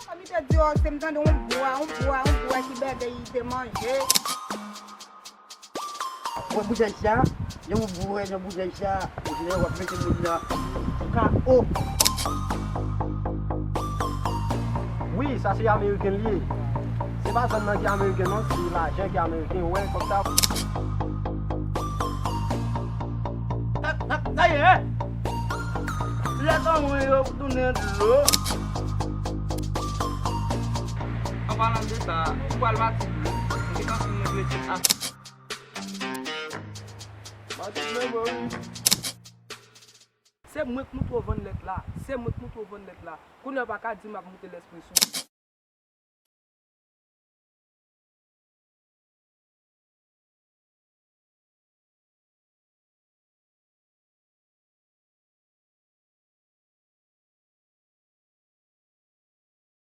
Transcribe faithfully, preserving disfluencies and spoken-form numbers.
Kòm li te di, o, se m tande yon bwa, yon bwa, yon bwa ki bèbè, li te manje. Wè boutèy sa, yon bwè nan boutèy sa, ou vle w ap mete moun nan K O. Wi, sa se American li ye. Se pa zòn nan ki American non, se lajan ki American, wè, kòb sa. Sa, sa, sa ye, hein? Lè sa mwen yo tounen dlo. An palan de sa, ou pral pati dlo. Ou te kanpe mwen dwe chèk a. Matik Memory. Se mwen k montre w vann lèt la. Se mwen k montre w vann lèt la. Kounye a w pa ka di m ap moute lèspresyon.